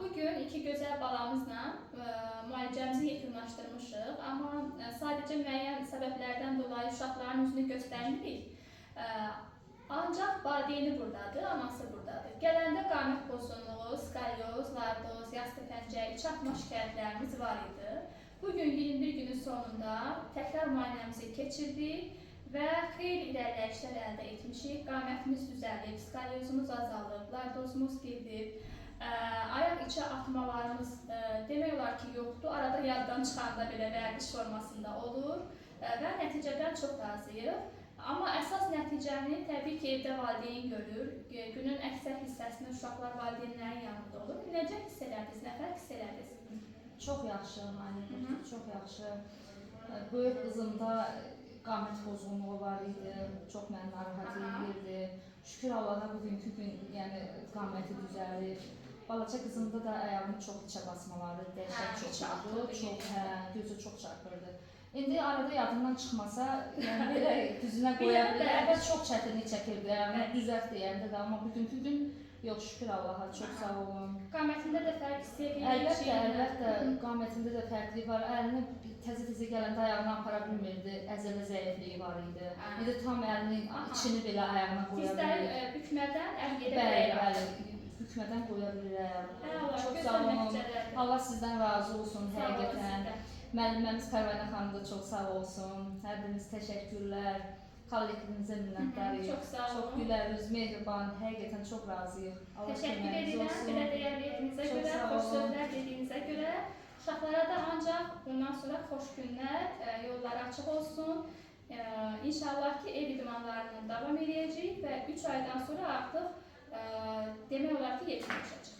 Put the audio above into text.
Bugün iki gözəl balamızla müalicəmizi yekunlaşdırmışıq, amma sadəcə müəyyən səbəblərdən dolayı uşaqların üzünü göstərmirik. Ancaq valideyni buradadır, anası buradadır. Gələndə qamət pozğunluğu, skalyoz, lardoz, yastı pəncə, iç atma şikayətlərimiz var idi. Bugün 21 günün sonunda təkrar müayinəmizi keçirdik və xeyli irəliləyişlər əldə etmişik. Qamətimiz düzəlib, skalyozumuz azalıb, lardozumuz gedib, ayaq içə atmalarımız demək olar ki, yoxdur. Arada yaddan çıxanda belə vərdiş formasında olur və nəticədən çox razıyıq. Amma əsas nəticəni təbii ki, evdə valideyn görür. Günün əksər hissəsində uşaqlar valideynlərin yanında olur. Necə hiss elədiniz? Nə fərq hiss elədiniz? Çox yaxşı, müəllim, çox yaxşı. Böyük qızımda qamət pozğunluğu var idi, çox məni narahat edirdi. Şükür Allaha bugünkü gün, yəni qaməti düzəlir. Balaca qızımda da ayağının çox içə basmaları dəhşət çox oldu, çox, hə, gözü çox çarpırdı. İndi arada yadından çıxmasa, yəni belə düzünə qoya bilir. Əvvəl çox çətinlik çəkirdi, ayağını düzəlt deyəndə də, amma bugünkü gün yox, şükür Allaha, çox sağ olun. Qamətində də fərq hiss edirik. Əlbəttə, əlbəttə, qamətində də fərqlilik var. Əlini təzə-təzə gələndə ayağına apara bilmirdi, əzələ zəifliyi var idi. İndi tam əlinin içini belə ayağına qoya Dizləri bilir. bükmədən əl gedə Bəli, bilir. bəli, bükmədən qoya bilir ayağına. Əla, Çox gözəl sağ olun. nəticələrdir. Allah sizdən razı olsun Sağ olun həqiqətən. sizdə. Müəlliməmiz Pərvanə xanım da çox sağ olsun. Hər biriniz təşəkkürlər. Kollektivimizə minnətdarıq. Çox sağ olun. Çox gülər yüz, mehriban, həqiqətən çox razıyıq. Allah Təşəkkür köməyiniz edirəm olsun. belə dəyər verdiyinizə Çox görə, sağ xoş olun. sözlər dediyinizə görə. Uşaqlara da ancaq bundan sonra xoş günlər, yolları açıq olsun. İnşallah ki, ev idmanlarını davam edəcəyik və 3 aydan sonra artıq demək olar ki, yekunlaşacaq.